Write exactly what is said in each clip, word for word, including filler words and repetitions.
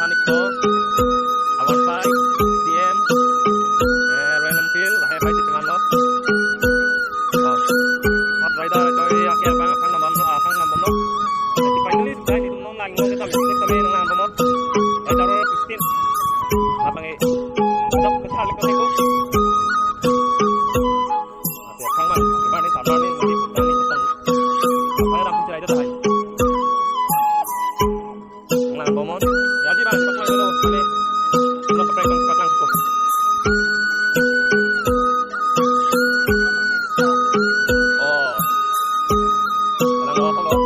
Anik to, R one five, K T M, eh, Royal Enfield, lahai pai si teman lo. Oh. Hot rider, choi, akhir bang, aphang nambom lo, aphang nambom lo. Jadi finally, sudah ini nong lang, nong kita mesti kami nang nambom lo. Rider sixteen. Abang eh, ada besar lekor itu. Ate thang man, thang man ni, thang man ni, mati putang ni, putang. Saya dah kunci aja dah. Nang bomon. Ya, di bang, cepat lang dulu. Ini. Belum pakai bang, cepat lang, cepat. Oh. Lang, oh, oh.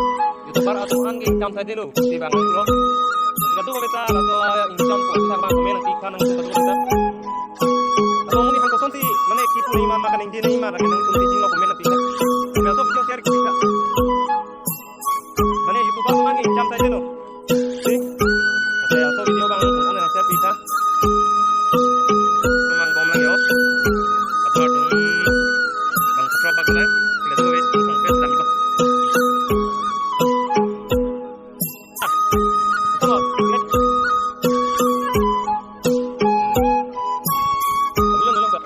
YouTuber atum an ke income saja lo, di bang lo. Jika tu kita laso income ko kita bang komen nanti kan nanti kita. Atau mungkin hangko sonti, mane kipu ni ma, makan ingdi ni ma, makan nang tum tijing lo komen nanti. Kami laso video share kita. Mane YouTuber atum an ke income saja lo. Si. Oke, laso video bang, anu share kita. Tum bang bom lang yo. Apa tum bang ketrok bang lang. Kita tu wait, tum bang sedang itu. Ah, itu loh. Belum, belum, Pak.